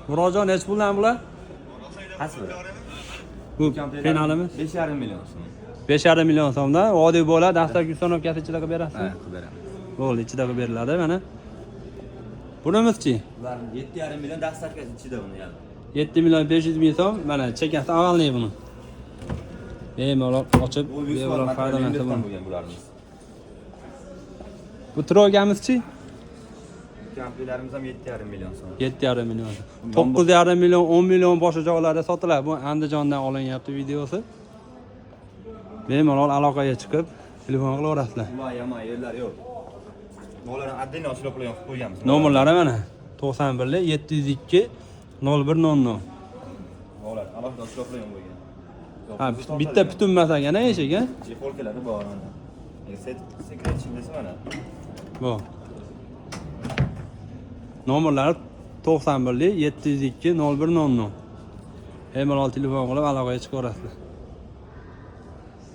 Murodjon, nechi puldan bular? Qaysi biri? Bu penalimiz 5,5 million so'm. 5,5 million so'mdan. Vodiy bo'ladi, dastlabki установка si ichida qilib berasiz. Ha, qilib beramiz. Bo'ldi, ichida qilib beriladi mana. Bunimizchi? Bularni 7,5 million, доставка si ichida buni ham. 7 million 500 ming so'm. Mana chekasi avalniy buni. Bemalol ochib, Bu 100 bemalol foydalansa bo'ladi. bo'lgan bularimiz. Bu тройка mizchi? Kompyuterlarimiz ham 7,5 million so'm. 7,5 million. 9,5 million, 10 million boshqa joylarda sotiladi. Bu Andijondan olinyapti videosi. Bemalol aloqaga chiqib, telefon qilaverasizlar. Ular yomon yerlar yo'q. Ularni отдельно ochilib qo'ygan qilib qo'yganmiz. Nomerlari mana: 91 702 01 00. Ular alohida ochilib qo'ygan bo'lgan. Ha, bitta butun emas ekan eshik, a? Чехолка lari bor mana. Set секретчик desa mana. Bu. Nomerlari 91 702 01 00. Bemalol telefon qilib aloqaga chiqaverasizlar.